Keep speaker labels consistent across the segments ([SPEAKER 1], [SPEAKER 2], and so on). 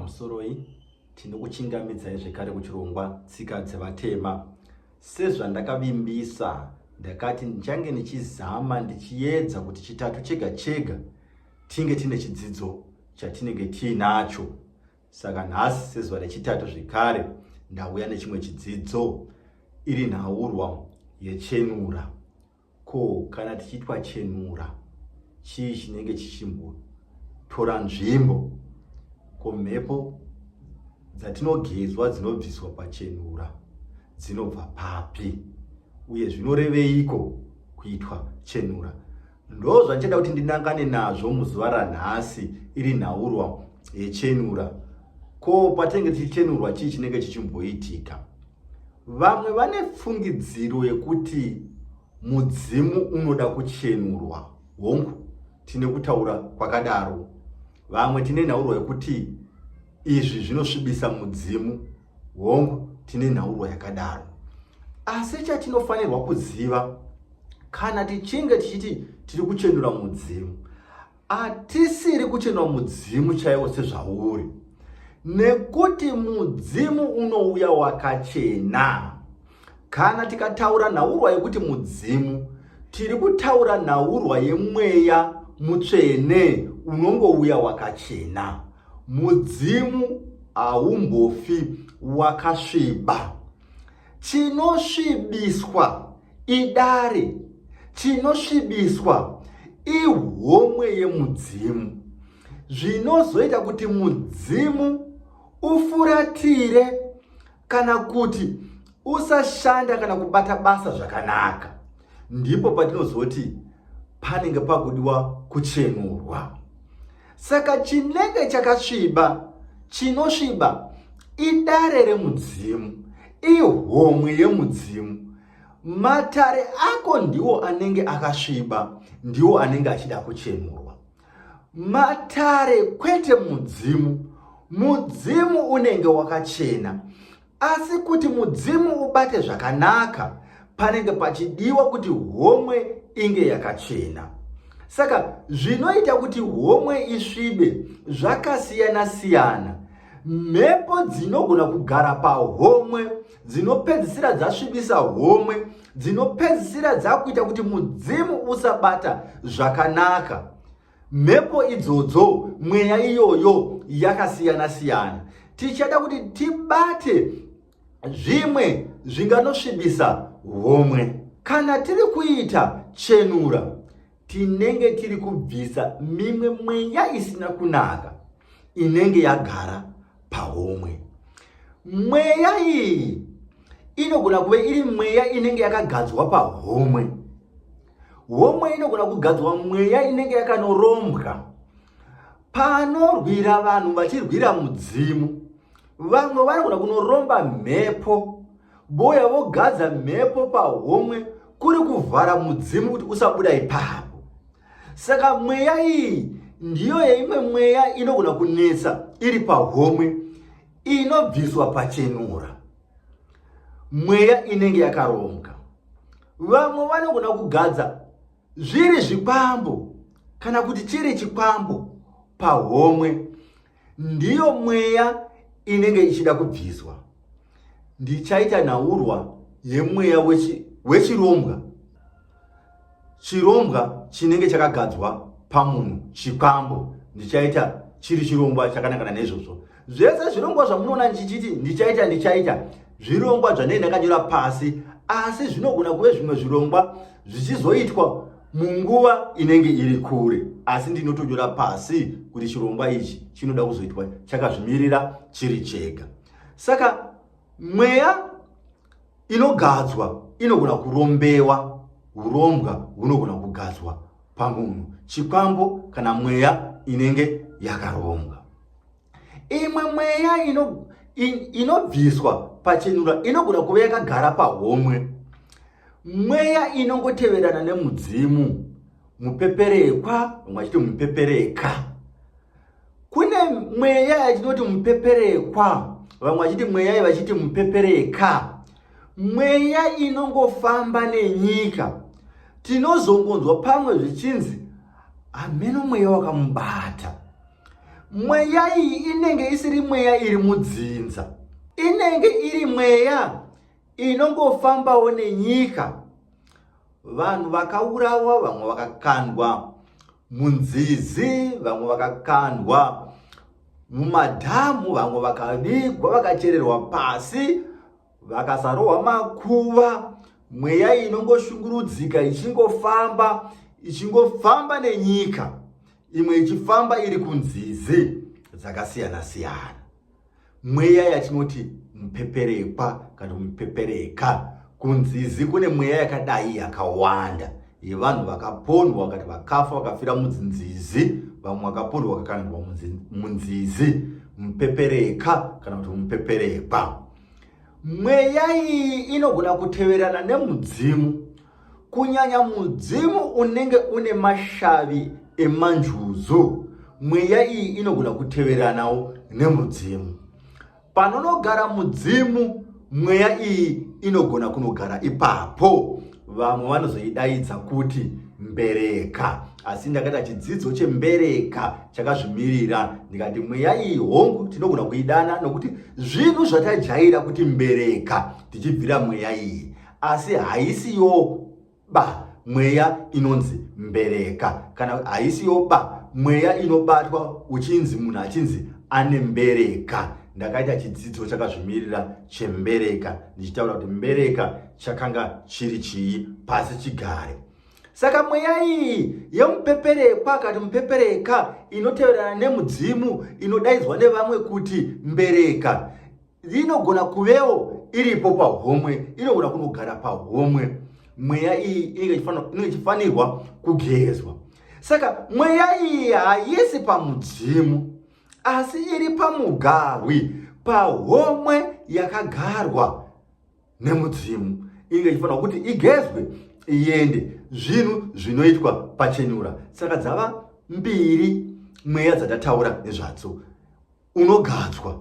[SPEAKER 1] Pamusoroi, tinokuchingamidzai zvekare kuchirongwa Tsika Dzevatema. Sezvandakavimbisa, ndakati ndichange ndichizama ndichiedza kuti chitatu chega chega tinge tine chidzidzo chatinenge tiinacho. Saka nhasi sezuva rechitatu zvekare ndauya nechimwe chidzidzo iri nhaurwa yechenura. Ko kana tichiitwa chenura chii chinenge chichimbotora nzvimbo? Ko mhepo dzatinogezwa dzinobviswa pachenura dzinobva papi? Uye zvinoreveiko kuitwa chenura? Ndozvandichada kuti ndinangane nazvo muzuva ranhasi iri nhaurwa yechenura. Ko patinenge tichichenurwa chii chinenge chichimboitika? Vamwe vane fungidziro yekuti mudzimu unoda kuchenurwa. Hongu, tine kutaura kwakadaro. Vamwe tine nhaurwa yekuti izvi zvinosvibisa mudzimu. Hongu, tine nhaurwa yakadaro. Asi chatinofanirwa kuziva kana tichinge tichiti tiri kuchenura mudzimu, Hatisiri kuchenwa mudzimu chaiwo sezvauri, nekuti mudzimu unouya wakachena. Kana tikataura nhaurwa yekuti mudzimu, tiri kutaura nhaurwa yemweya mutsvene unongouya wakachena. Mudzimu haumbofi wakasviba. Chinosvibiswa idare, chinosvibiswa ihomwe yemudzimu. Zvinozoita kuti mudzimu ufuratire kana kuti usashanda kana kubata basa zvakanaka, ndipo patinozoti panenge pakudiwa kuchenurwa. Saka chinenge chakasviba, chinosviba idare remudzimu, ihomwe yemudzimu. Matare ako ndiwo anenge akasviba, ndiwo anenge achida kuchenurwa. Matare kwete mudzimu. Mudzimu unenge wakachena. Asi kuti mudzimu ubate zvakanaka, panenge pachidiwa kuti homwe inge yakachena. Saka zvinoita kuti homwe isvibe zvakasiyana siyana. Mhepo dzinogona kugara pahomwe dzinopedzisira dzasvibisa homwe, dzinopedzisira dzakuita kuti mudzimu usabata zvakanaka. Mhepo idzodzo, mweya iyoyo yakasiyana siyana. Tichada kuti tibate zvimwe zvinganosvibisa homwe. Kana tiri kuita chenura, tinenge tiri kubvisa mimwe mweya isina kunaka inenge yagara pahomwe. Mweya iyi inogona kuve iri mweya inenge yakagadzwa pahomwe. Homwe inogona kugadzwa mweya inenge yakanorombwa. Panorwira vanhu vachirwira mudzimu, vamwe vanogona kunoromba mhepo, boya vogadza mhepo pahomwe kuri kuvhara mudzimu kuti usabuda ipapo. Saka mweya iyi ndiyo yeimwe mweya inogona kunetsa iri pahomwe inobviswa pachenura. Mweya inenge yakarombwa. Vamwe vanogona kugadza zviri zvikwambo kana kuti chiri chikwambo pahomwe, ndiyo mweya inenge ichida kubviswa. Ndichaita nhaurwa yemweya wechirombwa, chirombwa chinenge chakagadzwa pamunhu, chikwambo. Ndichaita chiri chirongwa chakanangana neizvozvo. Zvese zvirongwa zvamunoona ndichiti ndichaita ndichaita zvirongwa zvanei ndakanyora pasi, asi zvinogona kuve zvimwe zvirongwa zvichizoitwa munguva inenge iri kure, asi ndinotonyora pasi kuti chirongwa ichi chinoda kuzoitwa chakazvimirira chiri chega. Saka mweya inogadzwa inogona kurombewa, urombwa hunogona kugadzwa pamunhu, chikwambo kana mweya inenge yakarombwa. Imwe mweya inobviswa ino pachenura inogona kuve yakagara pahomwe. Mweya inongoteverana nemudzimu, mupeperekwa, vamwe vachiti mupepereka. Kune mweya yatinoti mupeperekwa, vamwe vachiti mweya vachiti mupepereka. Mweya inongofamba nenyika. Tinozongonzwa pamwe zvichinzi hameno mweya wakamubata. Mweya iyi inenge isiri mweya iri mudzinza, inenge iri mweya inongofambawo nenyika. Vanhu vakaurawa, vamwe vakakandwa munzizi, vamwe vakakandwa mumadhamu, vamwe vakavigwa vakachererwa pasi, vakasarohwa makuva. Mweya iyi inongoshungurudzika ichingofamba, ichingofamba nenyika, imwe ichifamba iri kunzizi dzakasiyana siyana. Mweya yatinoti mupeperekwa kana mupepereka, kunzizi kune mweya yakadai yakawanda yevanhu vakapondwa vakati vakafa vakafira mudzinzizi, vamwe vakapondwa vakakandirwa munzizi. Mupepereka kana kuti mupeperekwa. Mweya iyi inogona kuteverana nemudzimu, kunyanya mudzimu unenge une mashavi emanjuzu. Mweya iyi inogona kuteveranawo nemudzimu. Panonogara mudzimu, mweya iyi inogona kunogara ipapo. Vamwe vanozoidaidza kuti mbereka, asi ndakaita chidzidzo chembereka chakazvimirira, ndikati mweya iyi hongu tinogona kuidana nokuti zvinhu zvatajaira kuti mbereka tichibvira mweya iyi, asi haisiyo ba mweya inonzi mbereka, kana haisiyo ba mweya inobatwa uchinzi munhu achinzi ane mbereka. Ndakaita chidzidzo chakazvimirira chembereka ndichitaura kuti mbereka chakanga chiri chii pasi chigare. Saka mweya iyi yemupeperekwa kati mupepereka inoteverana nemudzimu inodaidzwa nevamwe kuti mbereka inogona kuvewo iripo pahomwe, inogona kunogara pahomwe. Mweya iyi inenge ichifanirwa kugezwa. Saka mweya iyi haisi pamudzimu, asi iri pamugarwi, pahomwe yakagarwa nemudzimu, inenge ichifanirwa kuti igezwe iende. Zvinhu zvinoitwa pachenura. Saka dzava mbiri mweya dzatataura nezvadzo: unogadzwa,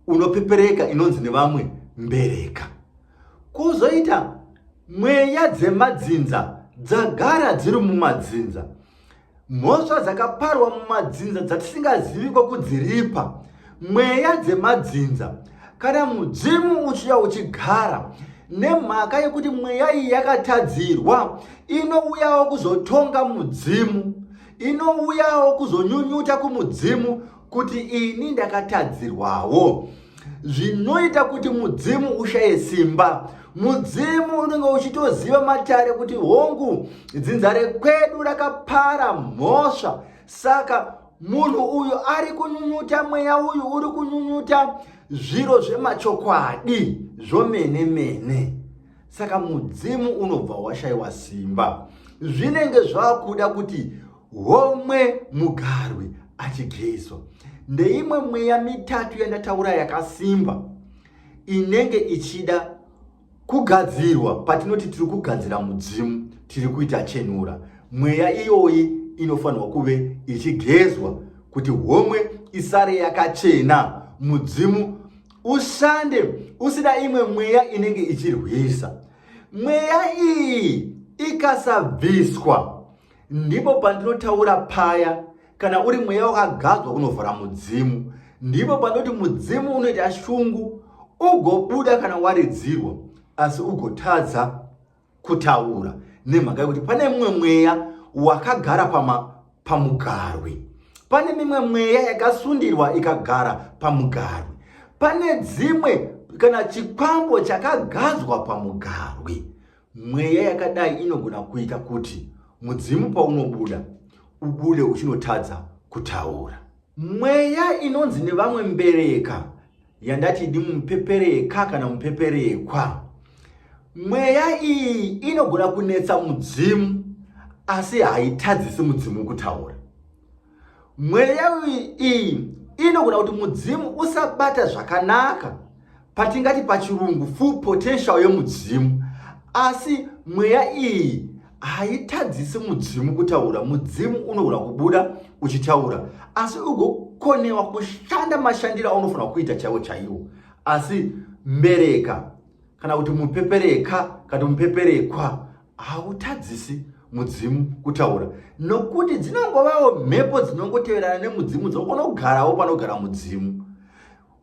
[SPEAKER 1] unopepereka, inonzi nevamwe mbereka, kwozoita mweya dzemadzinza dzagara dziri mumadzinza, mhosva dzakaparwa mumadzinza dzatisingazivi kwekudziripa. Mweya dzemadzinza, kana mudzimu uchiya uchigara, nemhaka yekuti mweya iyi yakatadzirwa, inouyawo kuzotonga mudzimu, inouyawo kuzonyunyuta kumudzimu kuti ini ndakatadzirwawo, zvinoita kuti mudzimu ushaye simba. Mudzimu unenge uchitoziva matare kuti hongu, dzinza rekwedu rakapara mhosva, saka munhu uyu ari kunyunyuta, mweya uyu uri kunyunyuta zviro zvemachokwadi zvomene mene. Saka mudzimu unobva washayiwa simba. Zvinenge zvakuda kuti homwe mugarwi achigezwa. Ndeimwe mweya mitatu yandataura yakasimba inenge ichida kugadzirwa. Patinoti tiri kugadzira mudzimu, tiri kuita chenura, mweya iyoyi inofanirwa kuve ichigezwa kuti homwe isare yakachena, mudzimu ushande usina imwe mweya inenge ichirwisa. Mweya iyi ikasabviswa, ndipo pandinotaura paya, kana uri mweya wakagadzwa kunovhara mudzimu, ndipo pandoti mudzimu unoita shungu ugobuda kana waridzirwa, asi ugotadza kutaura nemhaka yekuti pane mumwe mweya wakagara pamugarwi, pane mimwe mweya yakasundirwa ikagara pamugarwi, pane dzimwe kana chikwambo chakagadzwa pamugarwi. Mweya yakadai inogona kuita kuti mudzimu paunobuda ubude uchinotadza kutaura. Mweya inonzi nevamwe mbereka, yandati idi mupepereka kana mupeperekwa, mweya iyi inogona kunetsa mudzimu, asi haitadzisi mudzimu kutaura. Mweya iyi inogona kuti mudzimu usabata zvakanaka, patingati pachirungu full potential yemudzimu, asi mweya iyi haitadzisi mudzimu kutaura. Mudzimu unogona kubuda uchitaura, asi ugokonewa kushanda mashandiro aunofanira kuita chaiwo chaiwo. Asi mbereka kana kuti mupepereka kana mupeperekwa hautadzisi mudzimu kutaura nokuti dzinongovawo mhepo dzinongoteverana nemudzimu dzinogona kugarawo panogara mudzimu.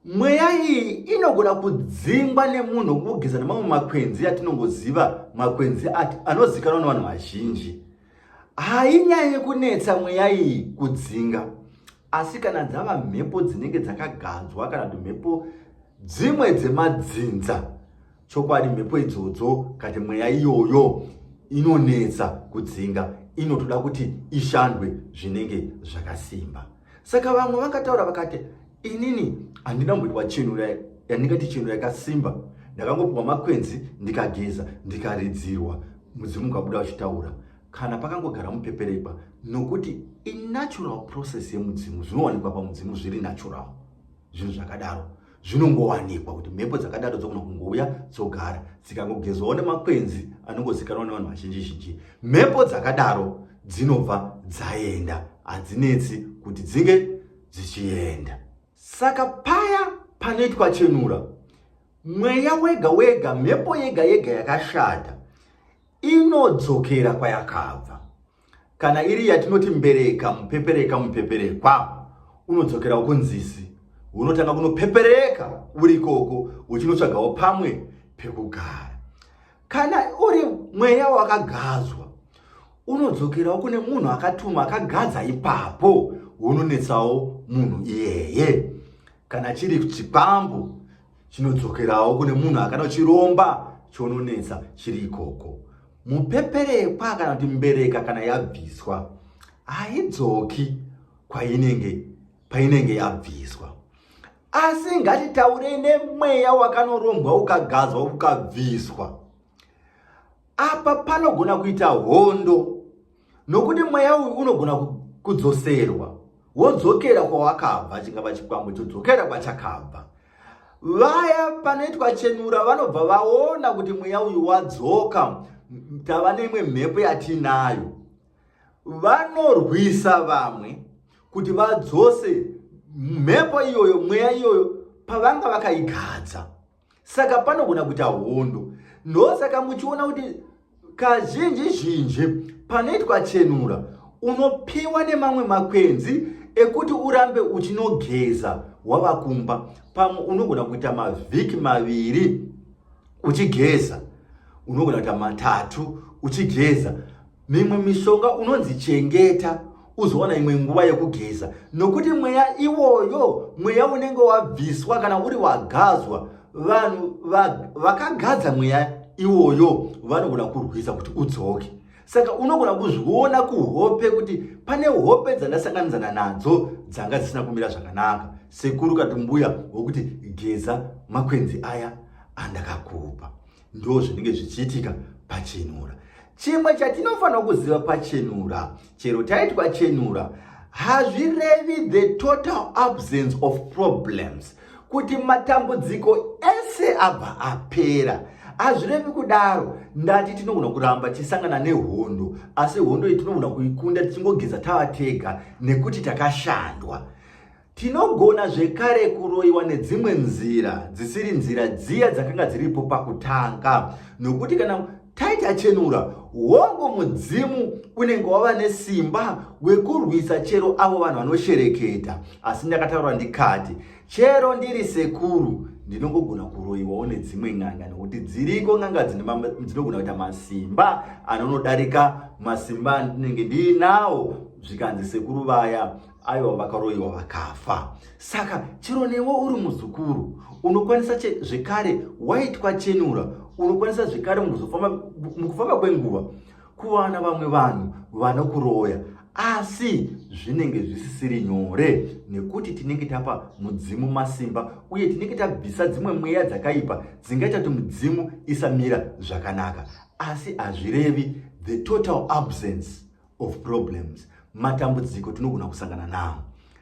[SPEAKER 1] Mweya iyi inogona kudzingwa nemunhu kugeza nemamwe makwenzi atinongoziva, makwenzi anozikanwa nevanhu vazhinji. Hainyanyi kunetsa mweya iyi kudzinga, asi kana dzava mhepo dzinenge dzakagadzwa kana kuti mhepo dzimwe dzemadzinza, chokwadi mhepo idzodzo kati mweya iyoyo inonetsa kudzinga, inotoda kuti ishandwe zvinenge zvakasimba. Saka vamwe vakataura vakati, inini handina kumboitwa chinhu yandingati chinhu yakasimba, ndakangopiwa makwenzi ndikageza ndikaridzirwa, mudzimu ukabuda uchitaura. Kana pakangogara mupeperekwa, nokuti inatural process yemudzimu, zvinowanikwa pamudzimu zviri natural, zvinhu zvakadaro zvinongowanikwa kuti mhepo dzakadaro dzogona kungouya dzogara, dzikangogezwawo nemakwenzi anongozikanwa nevanhu vazhinji zhinji, mhepo dzakadaro dzinobva dzaenda, hadzinetsi kuti dzinge dzichienda. Saka paya panoitwa chenura, mweya wega wega, mhepo yega yega yakashata inodzokera kwayakabva. Kana iri yatinoti mbereka, mupepereka, mupeperekwa, unodzokerawo kunzizi, unotanga kunopepereka uri ikoko uchinotsvagawo pamwe pekugara. Kana uri mweya wakagadzwa, unodzokerawo kune munhu akatuma akagadza ipapo, unonetsawo munhu iyeye. Kana chiri chikwambo, chinodzokerawo kune munhu akanochiromba, chononetsa chiri ikoko. Mupeperekwa kana kuti mbereka kana yabviswa haidzoki kwainenge painenge yabviswa. Asi ngatitaurei nemweya wakanorombwa ukagadzwa ukabviswa. Apa panogona kuita hondo, nokuti mweya uyu unogona kudzoserwa wodzokera kwawakabva, chingava chikwambo chodzokera kwachakabva. Vaya panoitwa chenura vanobva vaona kuti mweya uyu wadzoka, tava neimwe mhepo yatinayo. Vanorwisa vamwe kuti vadzose mhepo iyoyo, mweya iyoyo pavanga vakaigadza. Saka panogona kuita hondo. Ndosaka muchiona kuti kazhinji zhinji panoitwa chenura unopiwa nemamwe makwenzi ekuti urambe uchinogeza wava kumba. Pamwe unogona kuita mavhiki 2 uchigeza, unogona kuita 3 uchigeza. Mimwe mishonga unonzi chengeta uzowana imwe nguva yekugeza, nokuti mweya iwoyo, mweya unenge wabviswa kana uri wagadzwa, vanhu vakagadza mweya iwoyo vanogona kurwisa kuti udzoke. Saka unogona kuzviona kuhope kuti pane hope dzandasanganidzana nadzo dzanga dzisina kumira zvakanaka. Sekuru kati mbuya wokuti geza makwenzi aya andakakupa. Ndo zvinenge zvichiitika pachenura. Chimwe chatinofanira kuziva pachenura, chero taitwa chenura, hazvirevi the total absence of problems, kuti matambudziko ese abva apera. Hazvirevi kudaro. Ndati tinogona kuramba tichisangana nehondo, asi hondo iyi tinogona kuikunda tichingogeza tava tega nekuti takashandwa. Tinogona zvekare kuroyiwa nedzimwe nzira dzisiri nzira dziya dzakanga dziripo pakutanga, nokuti kana taita chenura, hongu mudzimu unenge wava nesimba wekurwisa chero avo vanhu vanoshereketa. Asi ndakataura ndikati chero ndiri sekuru ndinongogona kuroyiwawo nedzimwe n'anga, nokuti dziriko n'anga dzinogona kuita masimba anonodarika masimba andinenge ndiinawo. Zvikanzi sekuru vaya aiwa vakaroyiwa vakafa. Saka chero newe uri muzukuru unokwanisa zvekare waitwa chenura, unokwanisa zvekare mukufamba kwenguva kuwana vamwe vanhu vanokuroya, asi zvinenge zvisisiri nyore nekuti tinenge tapa mudzimu masimba uye tinenge tabvisa dzimwe mweya dzakaipa dzingaita kuti mudzimu isamira zvakanaka. Asi hazvirevi the total absence of problems. Matambudziko tinogona kusangana nawo,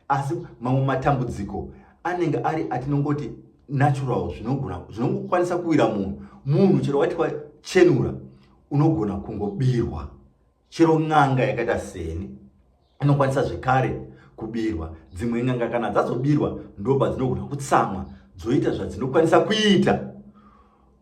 [SPEAKER 1] asi mamwe matambudziko anenge ari atinongoti natural, zvinongokwanisa kuwira munhu. Munhu chero waitwa chenura unogona kungobirwa, chero n'anga yakaita seni inokwanisa zvekare kubirwa. Dzimwe n'anga kana dzazobirwa ndopa dzinogona kutsamwa dzoita zvadzinokwanisa kuita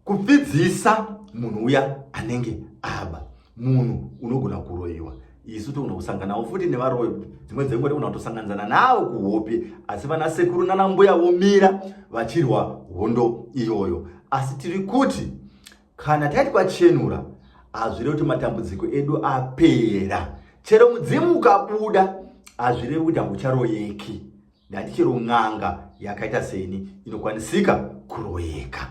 [SPEAKER 1] kupfidzisa munhu uya anenge aba. Munhu unogona kuroyiwa, isu togona kusanganawo futi nevaroyi, dzimwe dzenguva togona kutosanganidzana navo kuhope, asi vana sekuru nana mbuya vomira vachirwa hondo iyoyo. Asi tiri kuti kana taitwa chenura hazvirevi kuti matambudziko edu apera. Chero mudzimu ukabuda hazvirevi kuti haucharoyeki. Ndati chero n'anga yakaita seni inokwanisika kuroyeka.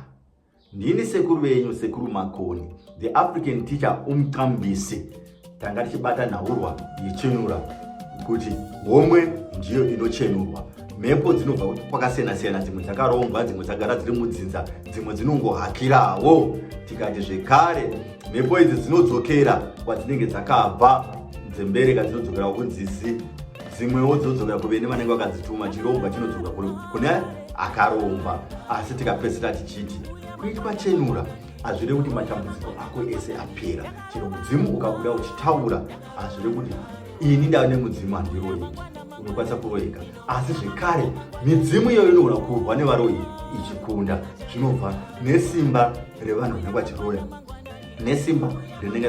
[SPEAKER 1] Ndini sekuru venyu, Sekuru Makoni, the African teacher, umqambisi. Tanga tichibata nhaurwa yechenura kuti homwe ndiyo inochenurwa. Mhepo dzinobva kwakasiyana-siyana, dzimwe dzakarongwa, dzimwe dzagara dziri mudzinza, dzimwe dzinongohakirawo. Tikati zvekare mhepo idzi dzinodzokera kwadzinenge dzakabva, dzembereka dzinodzokera kunzizi, dzimwewo dzinodzokera kuvene vanenge vakadzituma. Chirongwa chinodzoka kune akaromba. Asi tikapedzisira tichiti kuitwa chenura hazvirevi kuti matambudziko ako ese apera. Chero mudzimu ukabuda uchitaura hazvirevi kuti ini ndava nemudzimu handiroyi. Unokwanisa kuroyeka, asi zvekare midzimu iyoyo inogona kurwa nevaroyi ichikunda. Zvinobva nesimba revanhu vanenge vachiroya, nesimba rinenge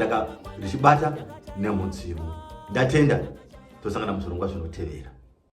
[SPEAKER 1] richibata nemudzimu. Ndatenda, tosangana muzvirongwa zvinotevera.